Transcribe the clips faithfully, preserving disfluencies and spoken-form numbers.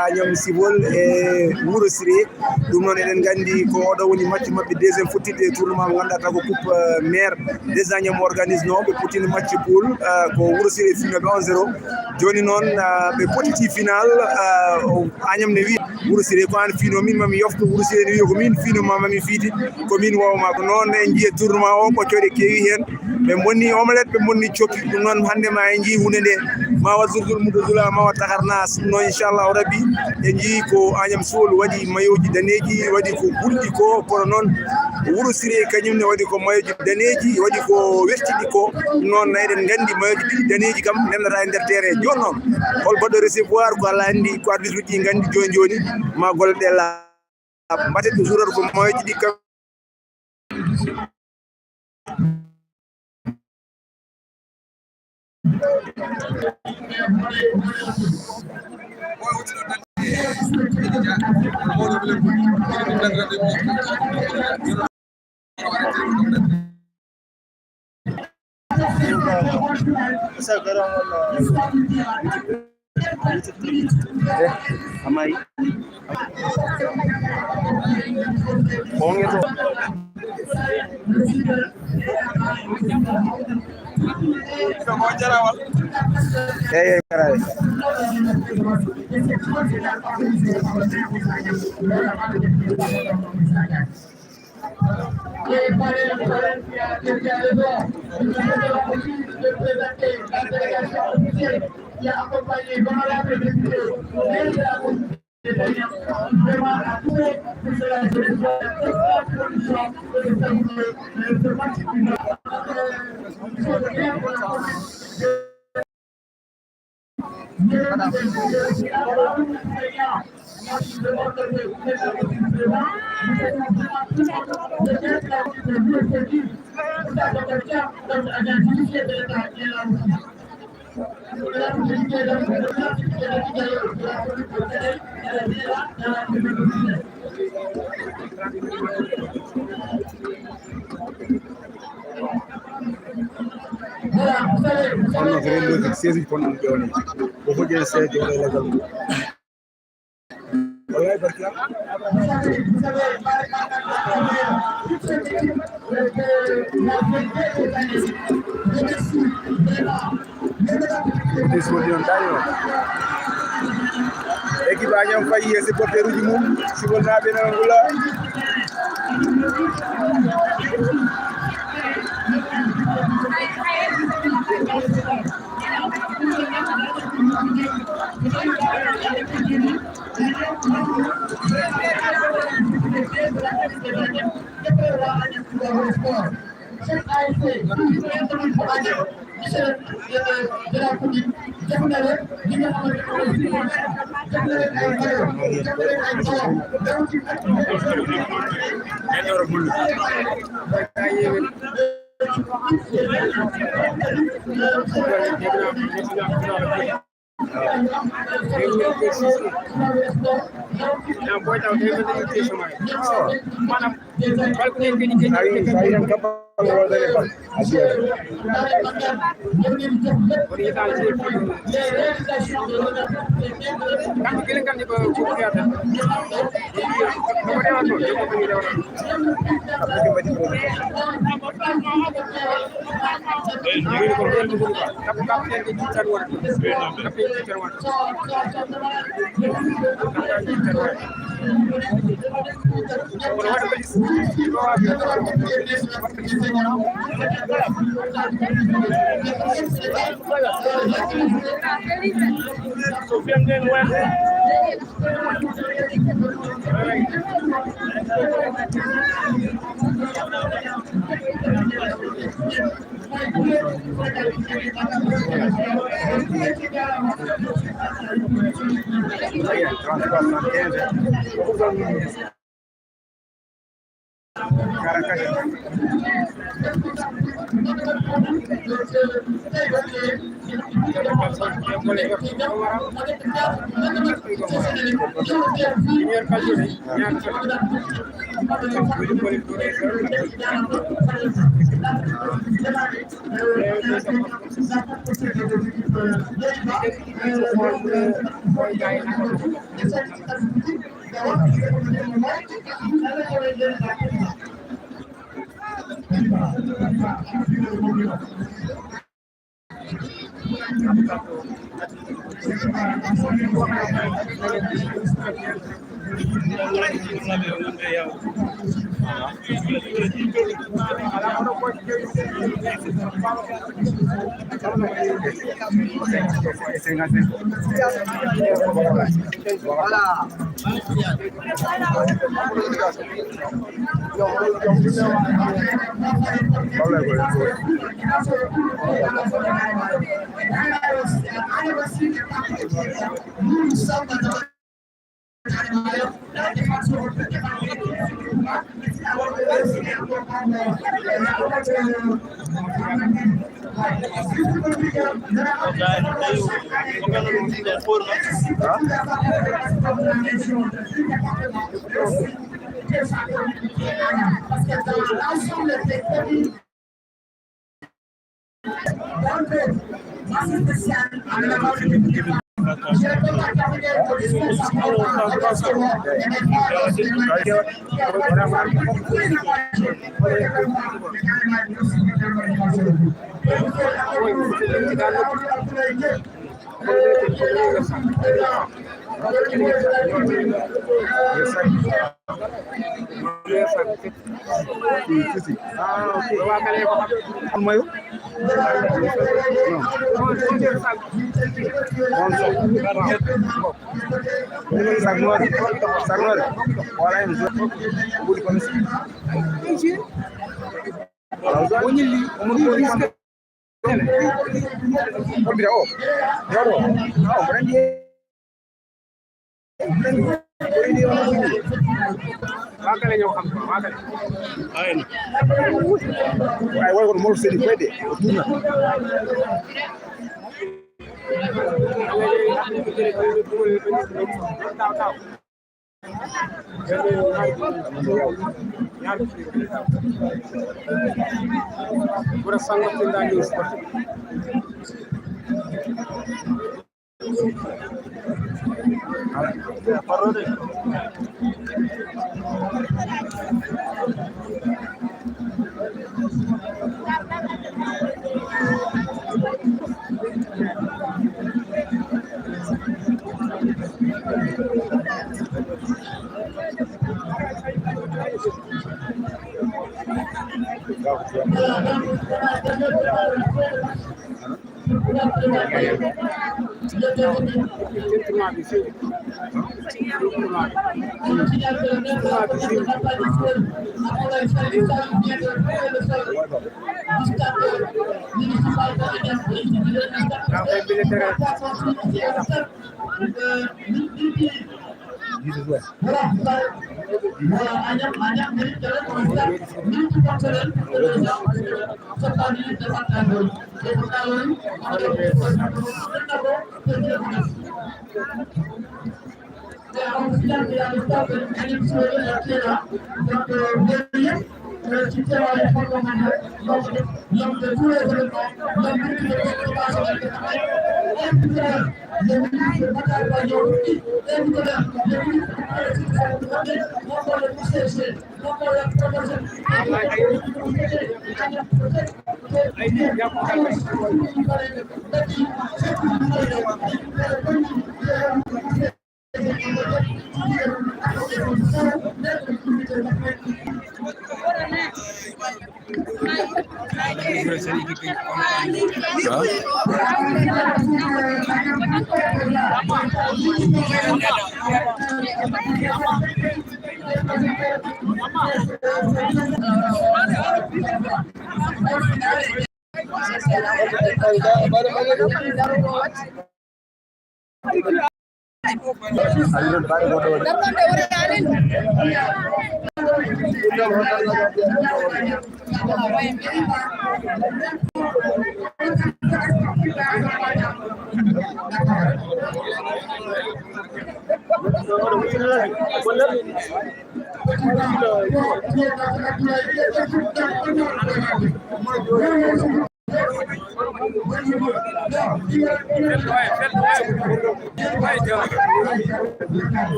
Agnam Sibol e Wuro Siré. Ɗum noon, eɗen nganndi ko oɗo woni match maɓɓe, deuxième fottitde e tournoi mo ngannduɗaa ko coupe, euh, maire des Agnam organise no. Ɓe pottini match poule, euh, ko Wuro Siré finooɓe un zéro. Jooni noon, euh, ɓe pottiti final, euh, Agnam ne wiya Wuro Siré ko an fiino min, mami yofto. Wuro Siré ne wiya ko min fiino ma, mami fiiti, ko min wawa ma. Ko noon en njiye tournoi o, ɓoccooɗe keewi heen. Ɓe mbonni omelette, ɓe mbonni coppi. Ɗum noon, hannde ma en njii huunde nde, ma wa zurgul mudo zula, ma wa takarnas. Ɗum noon, inchallahu rabbi, en njii ko Agnam Suwol waɗi mayoji daneeji, waɗi ko gulɗi ko, kono noon Wuro Siré kañum ne waɗi ko mayoji daneeji, waɗi ko wertiɗi ko. Ɗum noon, eɗen nganndi mayoji ɗiɗi daneeji kam ndendataa e nder terrain. Jooni noon, hol baɗɗo recevoir? Ko Allah anndi, ko arbitre uji nganndi. Jooni jooni, ma golle ɗe laaɓa. Mbaɗen ko suurata ko mayoji ɗi kam. Eh, amai. Onge to. Eh, eh, karawe. Kono ko renndo ko seize kon ɗum ƴewni. Ko hoƴen seejo e legal mum. Wallahi barka. Équipe Agnam fayi e supporteruji mum, Sibol naaɓe nana ngula. Voilà. Mayo? Sac noir, sac noir. Wala en zo. Woni li, woni li. Wakale ñoo xam ko, wakale. Ay, wala ko mo sedi fede, o tourna. Gura Sango Tinda News Sport.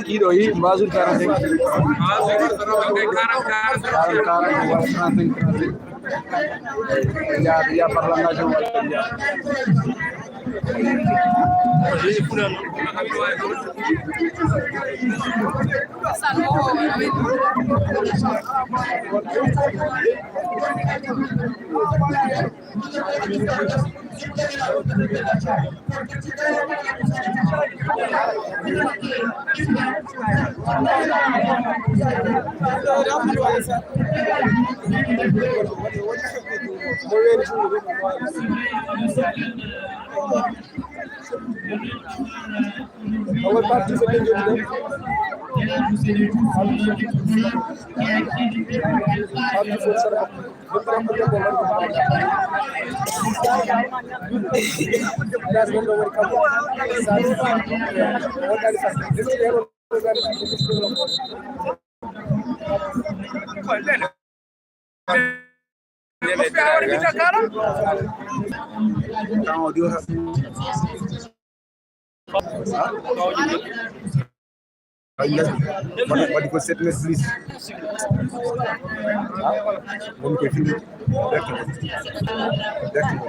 Ɗiɗo yi, mbasur quarante-cinq. Quarante, quarante, quarante-cinq, quarante-cinq. Il y a, il y a par la nation. Waɗi ko sept mètres plus. Won koye filmé. Direct. Direct.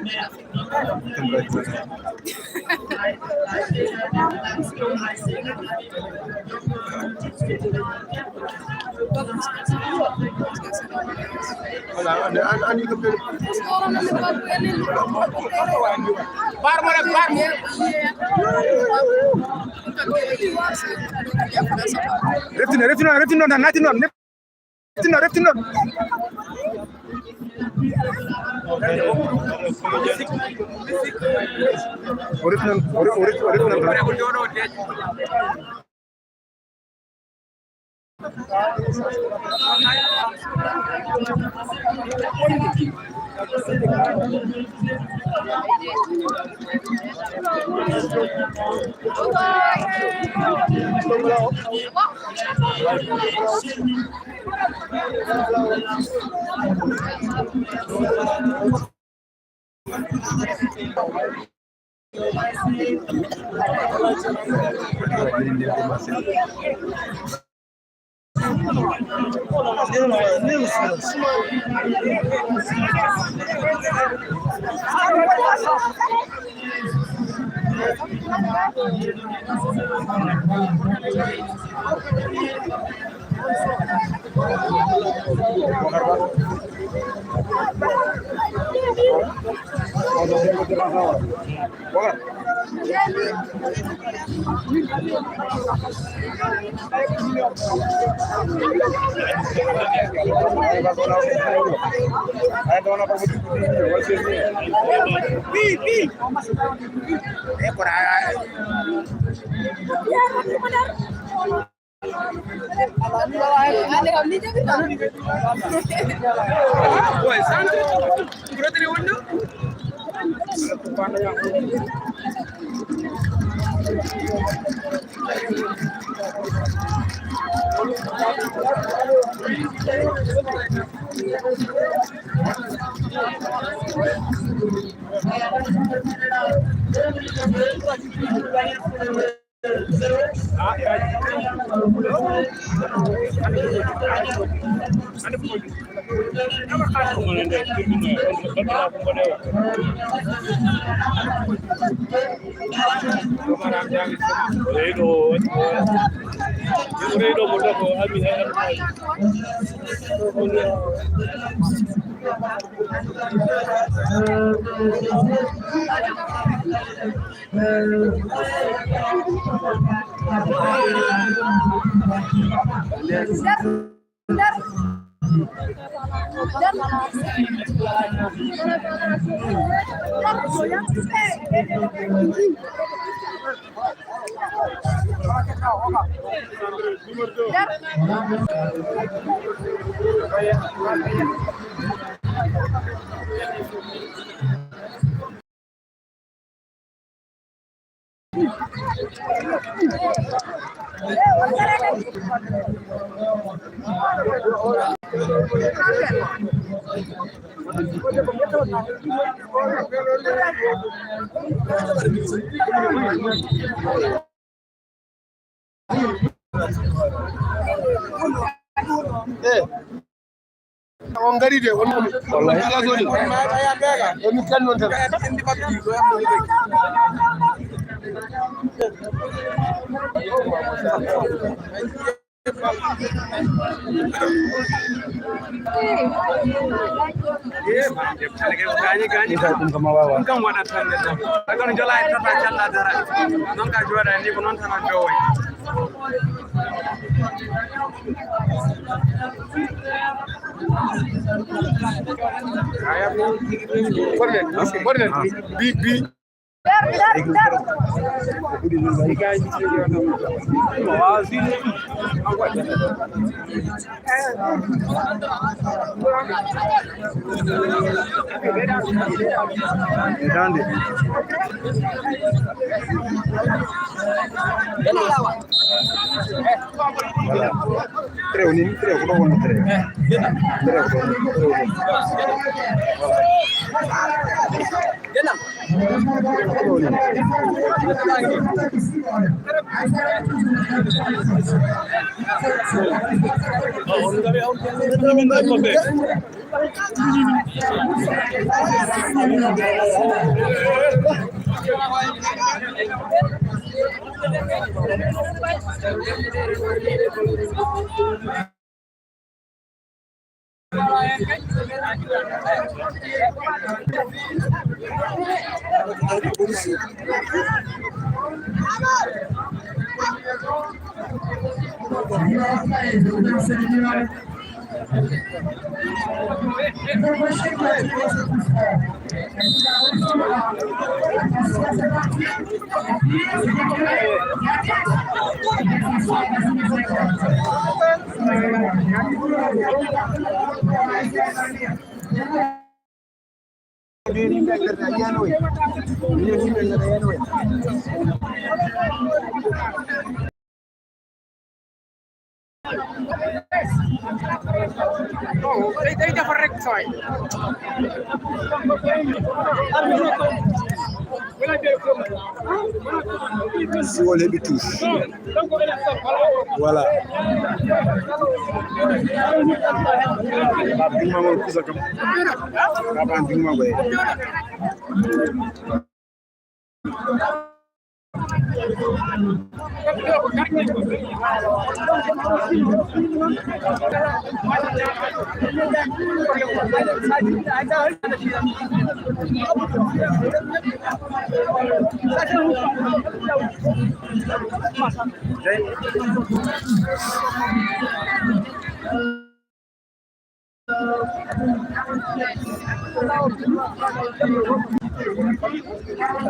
Voilà, an, an, an, refti noon, refti noon, refti noon, refti noon. Refti noon, refti noon. O refti noon, o re-, o refti, o refti noon. On ngari de, on ngari. Wallahi. Ala zoni. On mi kan non tan. Ɗum kam a wawa. Ɗum kam waɗat tan neɗɗo. Akono jola e tata calla dara. Non ka joɗa ni ko non tan a jowoy. Ɓornen, ɓornen, bi, bi. Voilà. Très haut, ni, très haut, ko ɗo woni très haut. Très haut, très haut. Voilà. Day, day defar rek, saa yi. Siwol heɓi touche. Voilà. Pape, dingma ngol kusa kam. Pape, an dingma ngol.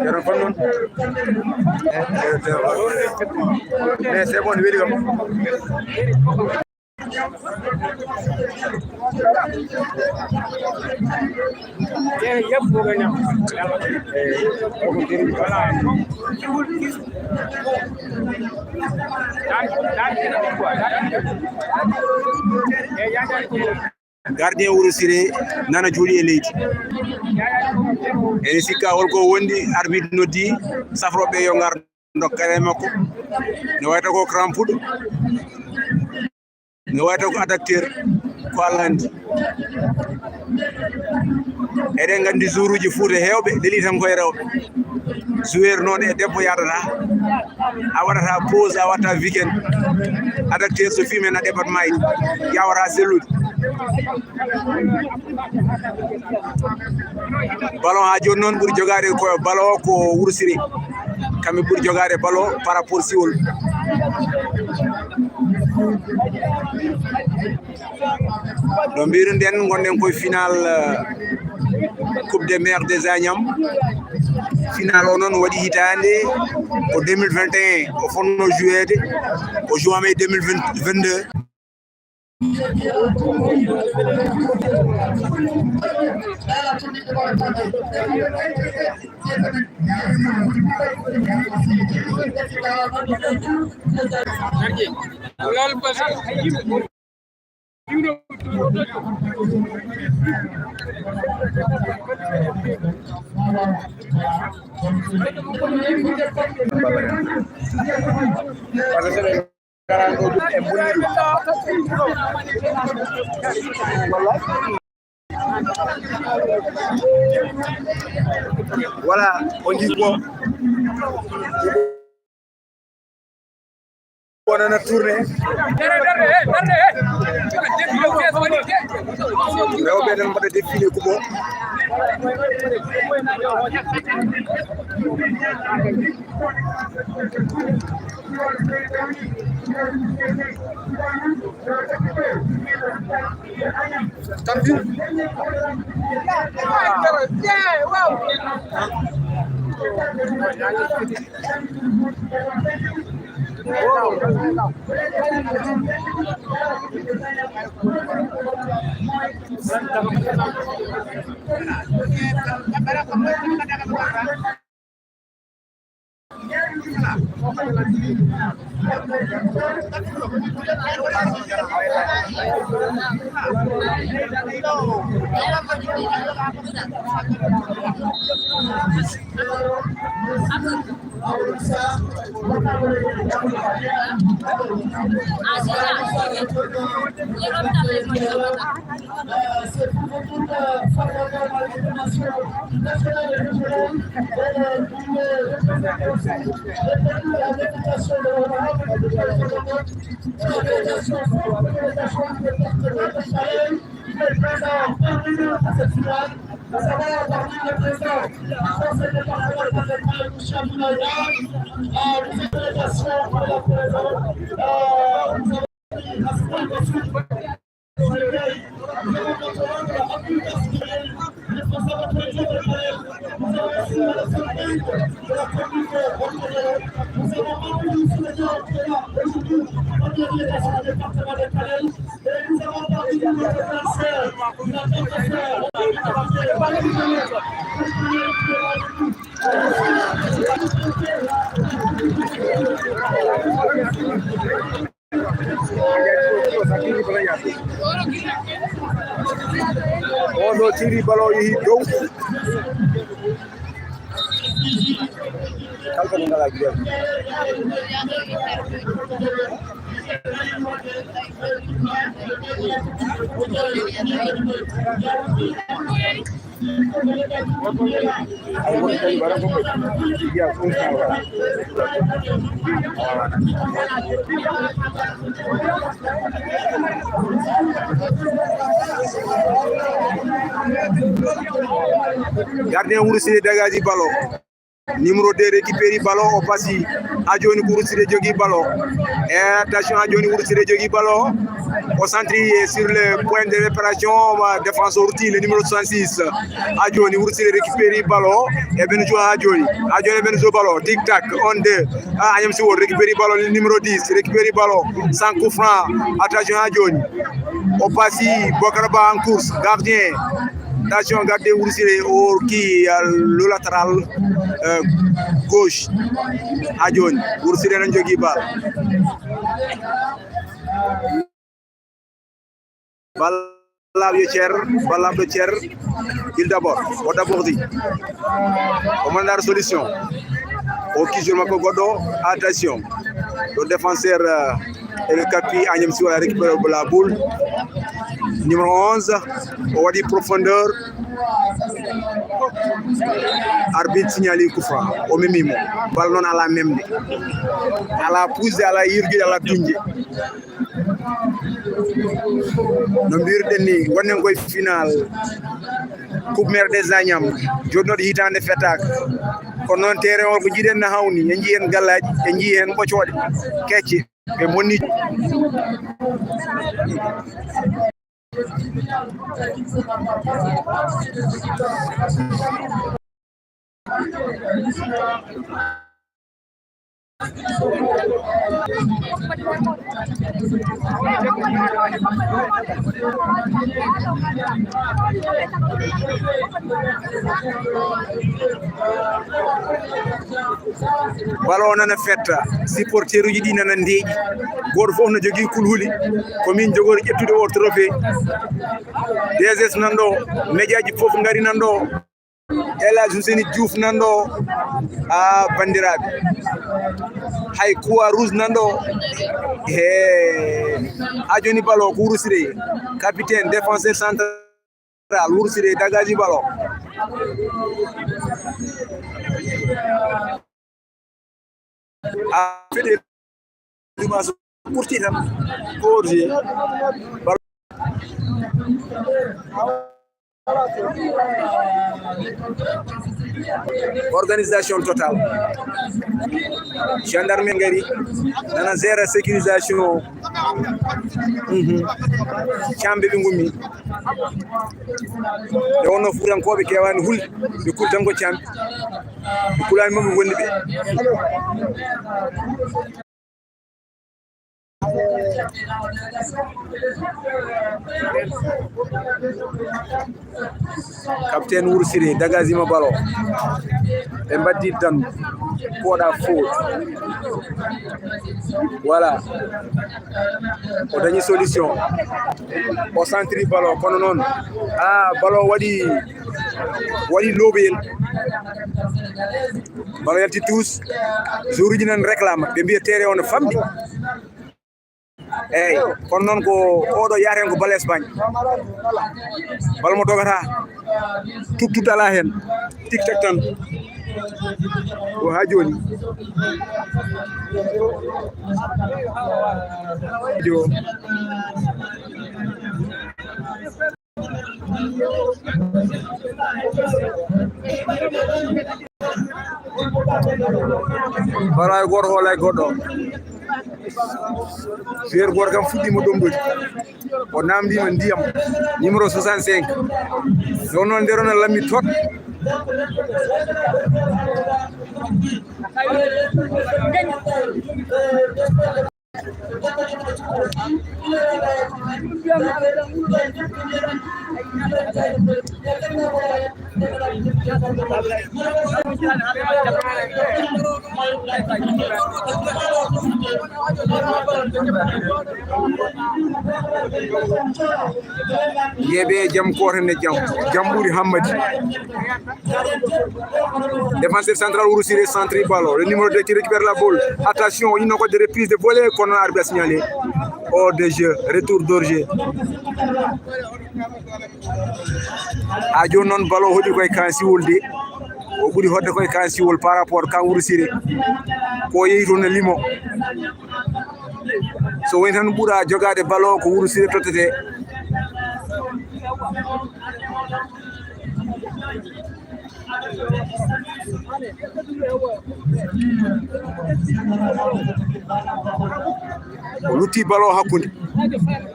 Yoro kon non. Mais c'est bon, weeli kam. Gardien Wuro Siré nana juuɗe e leydi. Ene sikka holko wondi, arbitre noddi safroɓe yo ngar ndokkere makko. Ne wayta ko crampuɗo. Ne wayta ko attaqueur, ko Allah andi. Eɗen nganndi joueuruuji Fuuta heewɓe, leli tan koye rewɓe. Joueur noon e debbo yaadata. A waɗata pause, a waɗata weekend. Attaqueur so fii men a département e yawata sellude. Ballon haa jooni noon ɓuri jogaade ko ballon ko Wuro Siré. Kamɓe ɓuri jogaade ballon par rapport Siwol. No mbiruɗen, ngonɗen koye final, euh, Coupe des maires des Agnam. Final o noon waɗi hitaande ko deux mille vingt et un, o fotnoo joueede, o joue mai deux mille vingt, vingt-deux. Voilà, on dit quoi? Wonana tourné. Rewɓe ɗen mbaɗa défilé ko bon. Tampi. C'est pour vous toutes, euh, faire honneur à la dimension nationale et régionale, euh, d'une représentation, euh, à l'invitation de l'honorable député, euh, à l'invitation du département de Sahel. Il est présent parmi nous pour cette finale. Nous avons parmi les présents du conseil départemental de Sahel, M. Abdoulaye Ba, euh, une délégation pour la présence, euh, nous avons On ɗo tiri balo yehi dow. Kala ko ngala giyam. Gardien Wuro Siré dégage ballon. Numéro deux récupère ballon, o passe. Ha jooni ko Wuro Siré jogii ballon. Et attention, ha jooni Wuro Siré jogii ballon. O centre sur le point de réparation, défense o rutti le numéro soixante-six. Ha jooni Wuro Siré récupère ballon. E ɓen joue ha jooni. Ha jooni ɓen joue ballon. Tic tac, un, deux. Ah, Agnam Siwol récupère ballon, le numéro dix récupère ballon. Sans coup franc. Attention ha jooni. O passe Bokar Ba en course. Gardien. Attention, gardien Wuro Siré, o qui, euh, le latéral, euh, gauche. Ha jooni, Wuro Siré no jogii bal. Ballaaɗo Thier, ballaaɗo Thier, il d'abord, o d'abord di. O mandat solution. O qui joue makko goɗɗo, attention. Le défenseur, euh, et le capi Agnam Siwol a récupéré la boule. Numéro onze, o waɗi profondeur. Arbitre signali coup franc. O memi mo. Bal noon ala memde. Ala puusde, ala yirjude, ala tuñde. No mbiruɗen ni, ngonɗen koye final Coupe Maire des Agnam, jooɗnooɗo hitaande fettaaka. Kono noon terrain o ko jiiɗen na hawni, en njii heen gallaaji, en njii heen ɓocooɗe kecce. Ɓe bonni. Balo nana fetta, supporteruji ɗi nana ndeeƴi. Gooto fof no jogii kulhuli. Ko min jogori ƴettude o trophée. D S S nan ɗo, médiaji fof ngari nan ɗo. El Hadj Ousseyni Diouf nan ɗo. A, banndiraaɓe, hay Croix Rouge nan ɗo. He, a jooni balo ko Wuro Siré, capitaine, défenseur central, Wuro Siré dagaji balo. A, fede dimanche kurti tan ko orje. Organisation totale. Gendarme ngari nana gère sécurisation. Mhm. Cambe ɓe ngummi. Nde wonno Fuutankooɓe keewaani hulde, ɓe kuli tan ko cambe. Ɓe kulaani mo ɓe ngonndi ɓe. Capitaine Wuro Siré, dégagé ma ballon. Ɓe mbaddi dan, koɗa faute. Voilà. O dañi solution. O centri ballon, kono noon, ah, ballon waɗi, waɗi lobel. Ballon yalti tous. Joueuruji nan réclame, ɓe mbiya terrain o no famɗi. Eyyi, kono noon ko oɗo yaata hen ko bal Espagne. Bal mo dogata. Tuttude alaa hen. Tik tak tan. Ko haa jooni. Jo. Hoolay gooto, hoolay goɗɗo. Joueur gooto kam fuɗɗiima ɗomɗude. O naamndiima ndiyam, numéro soixante-cinq. Ɗo noon, nder on lammi tot. Yeɓe jam, kootane jam, jam ɓuri hammadi. Défenseur central Wuro Siré centre ballon. Le numéro deux qui récupère la balle. Attention, une encore de reprise de volée. Kono arbitre a signalé. Hors de jeu, retour d'origine. Ha jooni noon ballon hoɗi koye kan siwol de. O ɓuri hoɗde koye kan siwol par rapport kan Wuro Siré. Ko yehi toon no limo. So woni tan ɓura jogaade ballon ko Wuro Siré tottete. O lutti ballon hakkunde.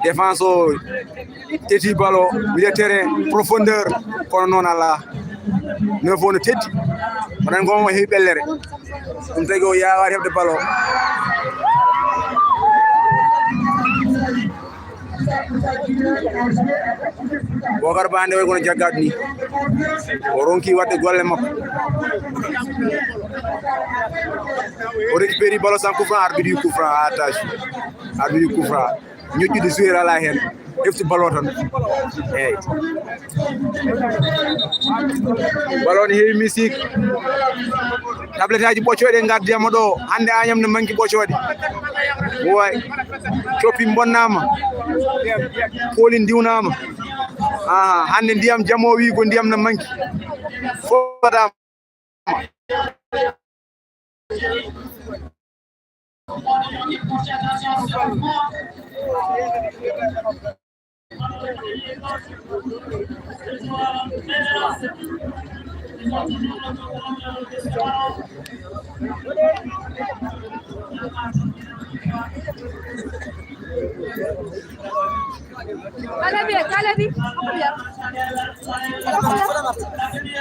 Défense o teti ballon, milieu terrain, profondeur, kono noon alaa. Neuf o no teddi. Oɗon ngoma heɓi ɓellere. Ɗum tagi o yaawaani heɓde ballon. Bocar Ba hannde wayi kono jaggaade ni. O ronki waɗde golle makko. O récupéri ballon sans coup franc, arbitre wi coup franc, attention. Arbitre wi coup franc. Ñoƴƴude joueur alaa heen. Hefti ballon tan. Eeyi. Ballon ne heewi misik. Tablettaaji ɓoccooɗe ngardiyaama ɗo. Hannde Agnam ne manki ɓoccooɗe. Way. Coppi mbonnaama. Pooli ndiwnaama. Aha, hannde ndiyam jamoowi ko ndiyam ne manki. Fof waɗaama.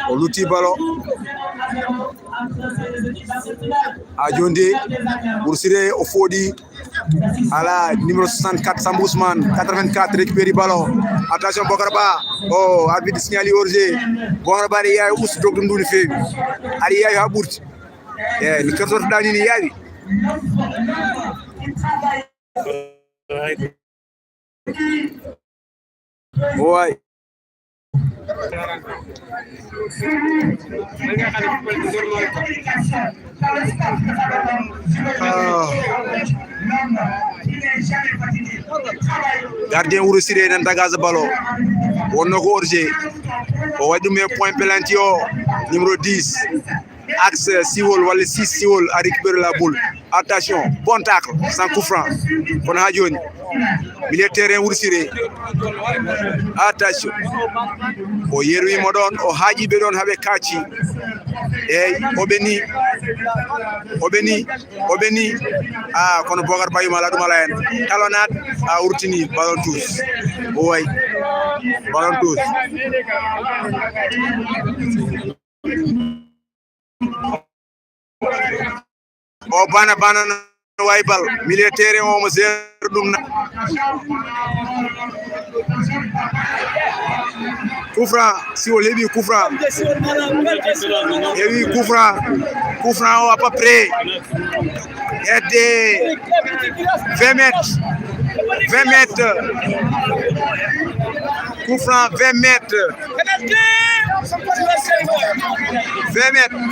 O lutti balo. Ha joni de, Wuro Siré o fooɗi. Ala numéro soixante-quatre, Sambou Ousmane, quatre-vingt-quatre, récupéri ballon. Attention, Bokar Ba. Oh, arbitre signali hors-jeu. Bokar Ba aɗa yaawi ustu dogde ndu no feewi. Aɗa yaawi ha ɓurti. Eh, no kertotoɗa ni, no yaawi. Way. Ah. Gardien Wuro Siré nan dagaza ballon. Wonno ko hors-jeu. O waɗi ɗum e point penalty o, numéro dix. Axe Siwol walla six Siwol a récupéré la boule. Attention, bon tacle, sans coup franc. Kono ha joni, milieu terrain Wuro Siré. Attention. O yerwimo ɗon, o haaƴiɓe ɗon haɓe kacci. Eyyi, o ɓeni, o ɓeni, o ɓeni. Ah, kono Bokar Bayum ala ɗum ala hen. Talonnade, a wurtini ballon touche. O way. Ballon touche. O bana bana no wawi bal. Milieu terrain o mo zer ɗum na. Coup franc, Siwol heɓi coup franc. Heɓi coup franc. Coup franc o à peu près hedde vingt mètres. Vingt mètres. Coup franc vingt mètres. Vingt mètres.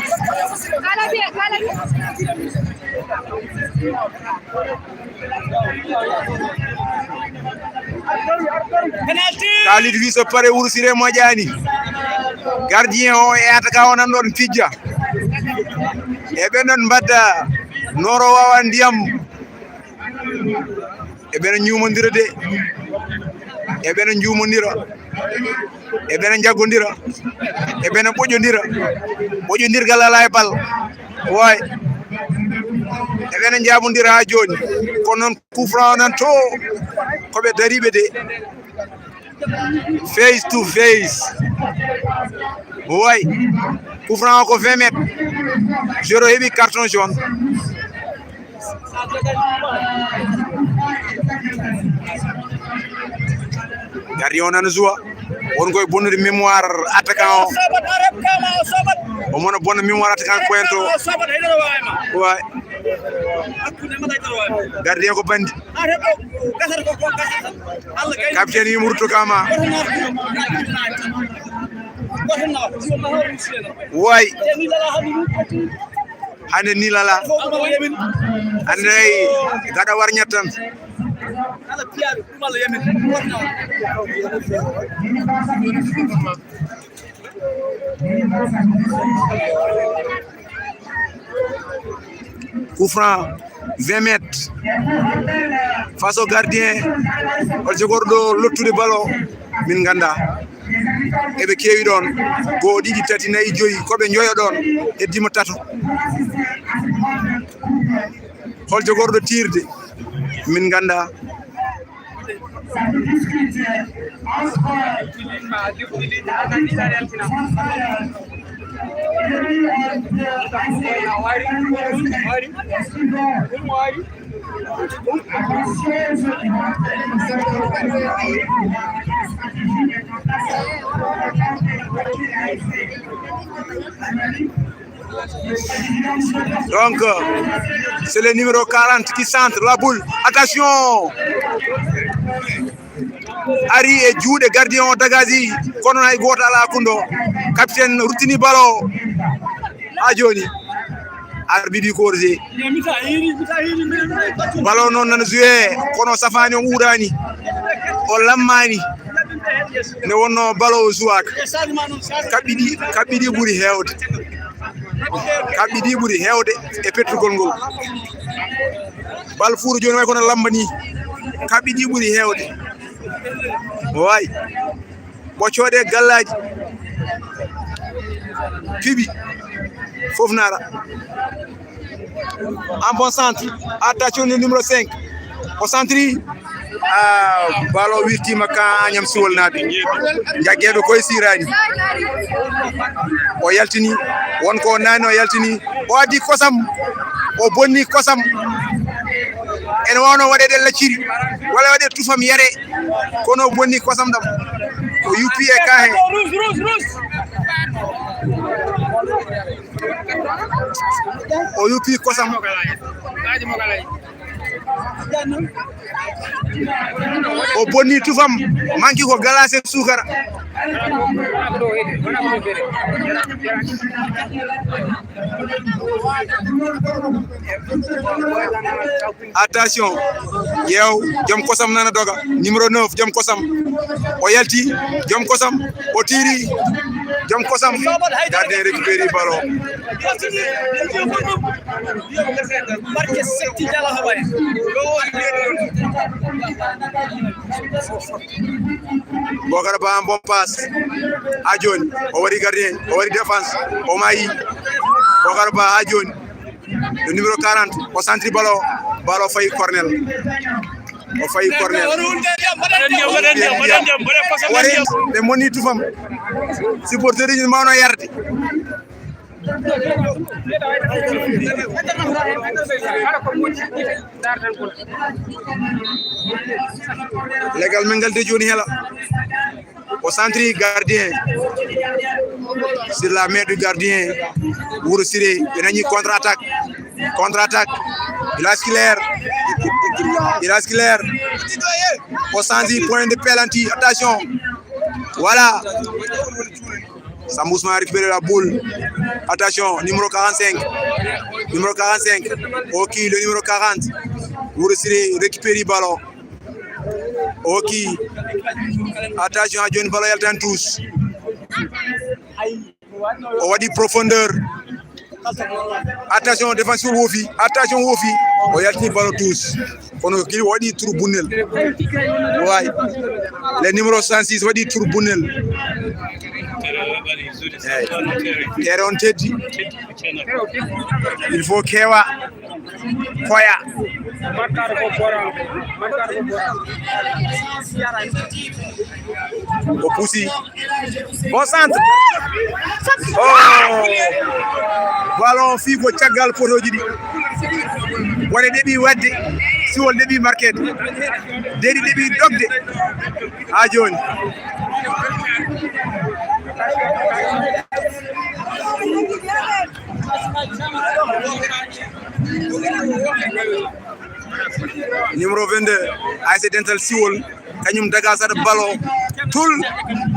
Kalidou wi so pare Wuro Siré moƴƴani. Gardien o e attaquant o nan ɗon pijja. E ɓe ɗon mbadda noro wawa ndiyam. E ɓe no ñuumondira de. E ɓe no ñuumondira. E ɓe no njaggondira. E ɓe no ɓoƴondira. Ɓoƴondirgal ala e bal. Way. E ɓe no njaabondira ha joni. Kono noon coup franc o nan to. Ko ɓe dariɓe de. Face to face. Way. Coup franc o ko vingt mètres. Joro heɓi carton jaune. Gardien o nana joue. Won koye bonnude mémoire attaquant o. Omo no bonna mémoire attaquant pointe o. Way. Gardien ko bandi. Capitaine Yumru Tokama. Way. Hande ni lala. Hande ay gada war ñattan. Coup franc, vingt mètres. Face au gardien. Hol jogorɗo lottude ballon? Min ganda. Eɓe keewi ɗon. Goo, ɗiɗi, tati, nayi, joyi. Ko ɓe njoyo ɗon. Heddima tato. Hol jogorɗo tiirde? Min ganda. Donc, c'est le numéro quarante qui centre la boule. Attention! Ari e juuɗe gardien o dagaji, kono hay gooto ala kundo. Capitaine ruttini ballon o. Ha joni. Arbitre wi ko hors-jeu. Ballon noon nana joué, kono safani, o ɓuurani, o lammani. Nde wonno ballon o jouaka. Kaɓɓi ɗi, kaɓɓi ɗi ɓuri heewde. Kaɓɓi ɗi ɓuri heewde e pettugol ngol. Bal fuuro joni way kono lamba ni. Kaɓɓi ɗi ɓuri heewde. Way. Ɓoccooɗe gallaji. Piɓi. Fof nara. En bon centre. Attention, le numéro cinq. Au centre. Ah, ballon wirtiima ka Agnam Siwol naaɓe. Jaggeeɓe koye sirani. O yaltini. Won ko nani o yaltini. O addi kosam. O bonni kosam. Ene wawno waɗeede lacciri. Walla waɗe tufam yare. Kono o bonni kosam ɗam. O yuppi e ka he. O yuppi kosam. O bonni tufam. Manki ko galase sukara. Attention. Yeew, joom kosam nana doga. Numéro neuf, joom kosam. O yalti, joom kosam. O tiri, joom kosam. Gardien récupéri ballon. Barke Setti Jalla Hawaye. Bokar Ba, en bon passe. Ha jooni, o waɗi gardien, o waɗi défense, o mayi. Bokar Ba, ha jooni. Le numéro quarante, o centre ballon, ballon fayi corner. O fayi corner. Waɗi, ɓe moni tufam. Supporter ji mawno yarde. Legal men ngal de jooni hela. O centre gardien. Sur la main du gardien. Wuro Siré, ɓe nani contre-attaque. Contre-attaque. Il a scolaire. Il a scolaire. O centre point de penalty. Attention. Voilà. Sambou Ousmane a récupéré la boule. Attention, numéro quarante-cinq. Numéro quarante-cinq. Ok, le numéro quarante. Wuro Siré récupère le ballon. Ok. Attention, ha jooni ballon yaltan touche. O waɗi profondeur. Attention, défense woofi. Attention, woofi. O yaltini ballon touche. Kono kii waɗi trou bunnel. Way. Le numéro cent six waɗi trou bunnel. Eyi. Terrain on teddi. Il faut kewa. Koya. O pusi. Bon centre. Oh! Ballon fii ko caggal potooji ɗi. Wone ɗeɓi waɗde. Siwol ɗeɓi marqueede. Deri ɗeɓi dogde. Ha jooni. Numéro vingt-deux, A S C Dental Siwol, kañum daga sata ballon. Tul,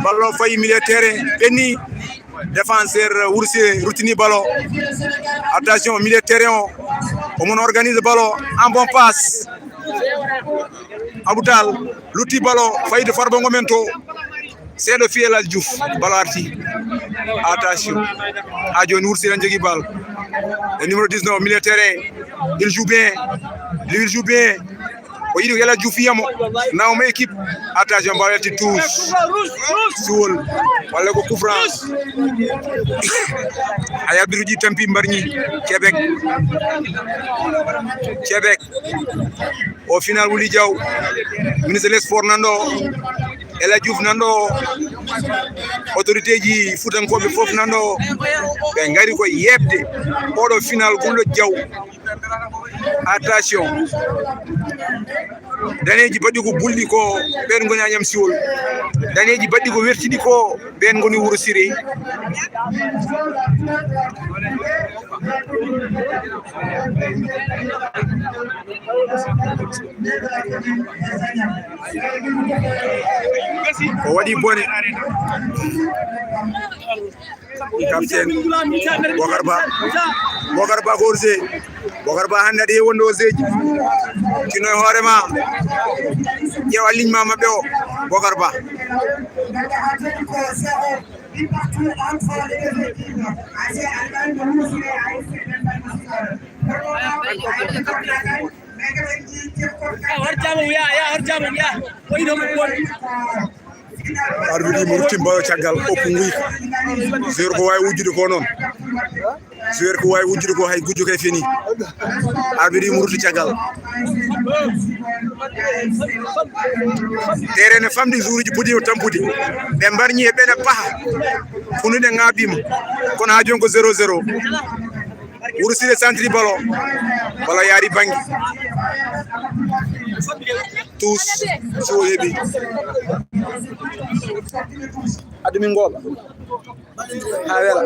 ballon fayi milieu terrain, ɓenni, défenseur Wuro Siré ruttini ballon. Attention, milieu terrain o, omon organise ballon, en bon passe. Abou Tall, lutti ballon, fayi to Farba Ngom en to. Seeɗa fii El Hadj Diouf, ballon arti. Attention. Ha jooni Wuro Siré ene jogii ballon. E numéro dix-neuf, milieu terrain. Il joue bien. Il joue bien. O yiɗi ko El Hadj Diouf fiyamo. Nawma équipe. Attention, ballon yalti touche. Siwol. Walla ko coup franc. Ay arbitre uji tampi mbarñi. Québec. Québec. O final Wuli Diaw. Ministre des Sports nan ɗo. El Hadj Diouf nan ɗo, autorité ji fuutankooɓe fof nan ɗo, ɓe ngari ko yeɓde oɗo final Gulɗo Diaw. Attention, daneeji baɗɗi ko bulɗi ko ɓeen ngoni Agnam Siwol, daneeji baɗɗi ko wertiɗi ko ɓeen ngoni Wuro Siré. O waɗi bone. Capitaine Bokar Ba. Bokar Ba ko Wuro Siré. Bokar Ba hannde aɗa heewi wonde Wuro Siré ji. Tino e hoore ma. Ƴeewa ligne ma maɓɓe o. Bokar Ba. Har jaman ya, ya har jaman ya. Arbitre mo rutti mbayo caggal, oppu nguy. Joueur ko waawi wujjude ko noon. Joueur ko waawi wujjude ko hay gujjo kay fini. Arbitre yi murti caggal. Terrain ne famɗi, joueuruji puɗɗiima tampude. Ɓe mbarñi e ɓe ne paha. Funude ŋaabiima. Kono haa jooni ko zéro zéro. Wuro Siré centre ballon. Ballon yaari bannge. Tous. So heɓi. Addu min ngooɓa. Haa wela.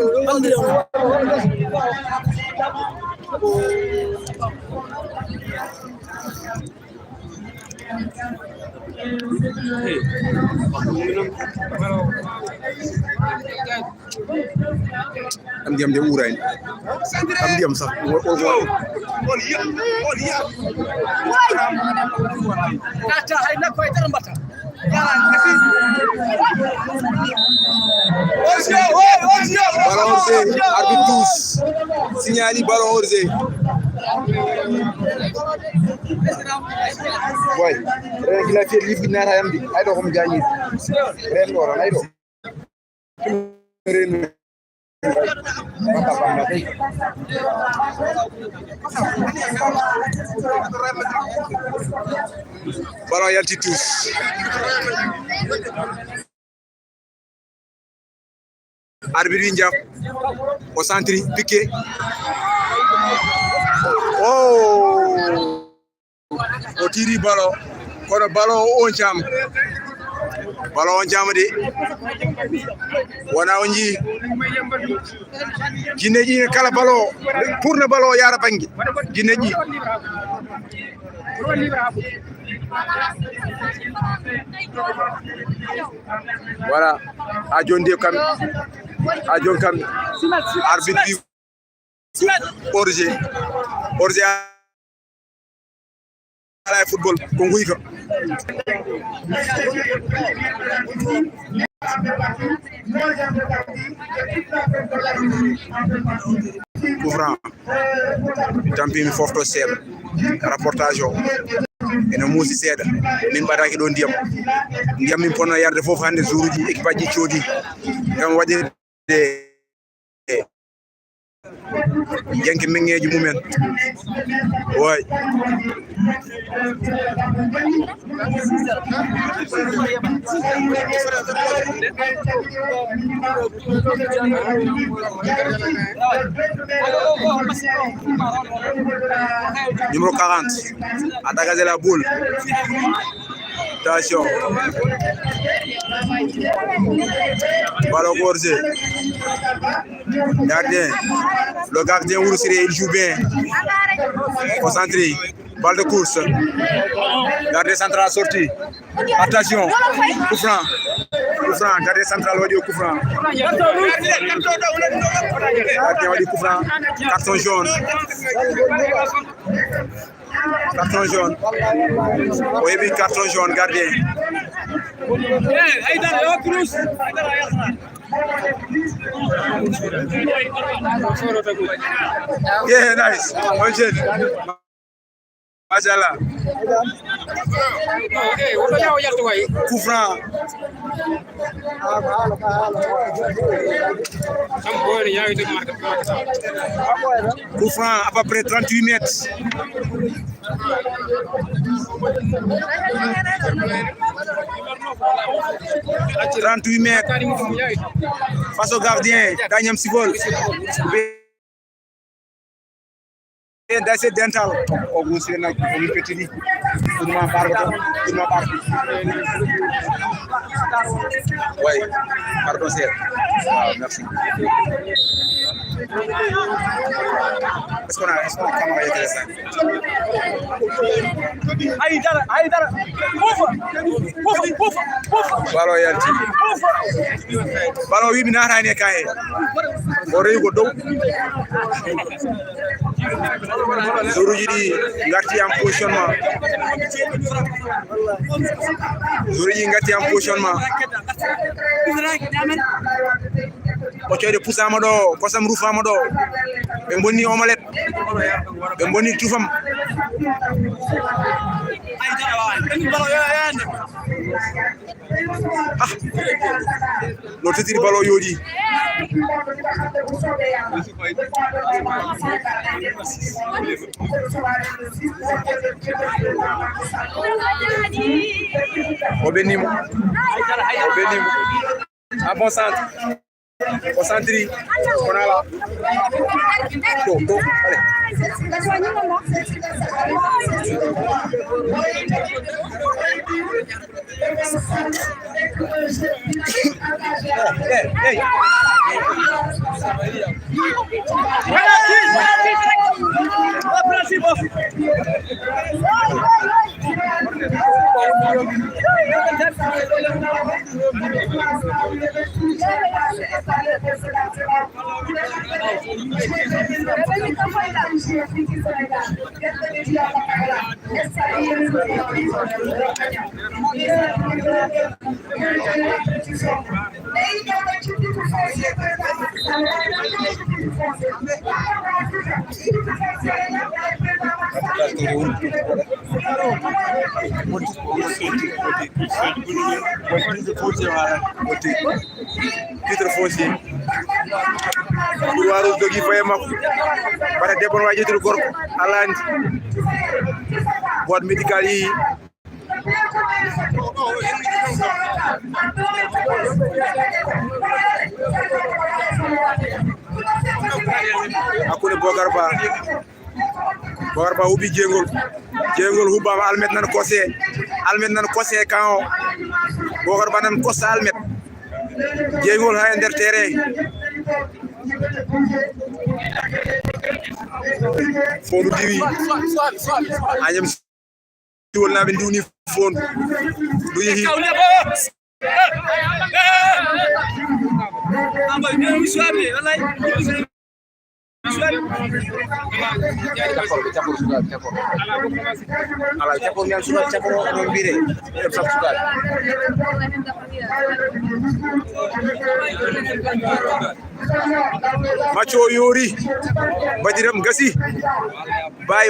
Am ndiyam de uurayni. Am ndiyam sax. O, o, o. Ata hay nakko e dara mbata. Ballon hors jeu, arbitre touche. Signali ballon hors jeu. Boy, reen gila fiye libi nata yamdi. Ay ɗo ko mi gañi. Reen ɗo, ay ɗo. Ballon yalti tous. Arbitre wi jam. O centre piqué. Oh. O tiri ballon, kono ballon o on caama. Ballon on caama de. Wona on jii. Jinneji ne kala ballon o. Pour no ballon o yaara bannge. Jinneji. Voilà. Ha joni de kam. Ha joni kam. Arbitre wi hors jeu. Hors jeu ala e football, ko nguyka. Coup franc. Mi tampi mi fofto seeɗa. Reportage o ene muusi seeɗa. Min mbaɗaki ɗo ndiyam. Ndiyam min ponno yarde fof hannde, joueuruji, équipe aji coodi. Ngam waɗirde janke mengeji mumen. Way. Numéro quarante a dégagé la boule. Attention. Ballon hors jeu. Gardien. Le gardien Wuro Siré, il joue bien. Concentré. Balle de course. Gardien central sorti. Attention. Coup franc. Coup franc. Gardien central waɗi o coup franc. Gardien waɗi coup franc. Carton jaune. Carton jaune. O heɓi carton jaune, gardien. Yeah, nice. On jeune. Machallah. Coup franc. Coup franc à peu près trente-huit mètres. Trente-huit mètres. Face au gardien, Daniel Sibol. Bien, that's it, dental. O, o, gusi na, o, mi petini. Kunma barko, kunma barko. Oui, pardon, sir. Ah, merci. Est-ce qu'on a, est-ce qu'on a caméra intéressante? Haydara, Haydara. Kufa, kufa, kufa, kufa. Ballon yalti. Kufa. Ballon wi mi naatani e kaye. O rewi ko dow. Joueuruji ɗi ngarti en positionnement. Joueuruji ngarti en positionnement. Ɓoccoyde pusama ɗo, kosam rufama ɗo. Ɓe bonni omelette. Ɓe bonni tufam. Ah, no titiri balo yooɗi. O ɓenni mo. O ɓenni mo. Ah, bon centre. O centre. On a là. To, to. Allez. Titre foncier. Ɗum waaru dogi faye makko. Mbaɗa debbo no waawi ƴettude gorko. Alla anndi. Boîte médicale yi. Hakkunde Bocar Ba. Bocar Ba huɓi jeygol. Jeygol huɓɓaama, Almet nan kose. Almet nan kose kan o. Bocar Ba nan kosa Almet. Jeygol haa e nder terrain. Foodu diwi. Agnam Siwol naaɓe nduwni foon. Ndu yehi. Cakkorɓe, cakkorɓe sukaaɓe, cakkorɓe. Alaa, cakkorɓe mbiyan sukaaɓe, cakkorɓe noon mbiyetee. Ɓe saf sukaaɓe. Macco o yoori. Badiram gasi. Baay.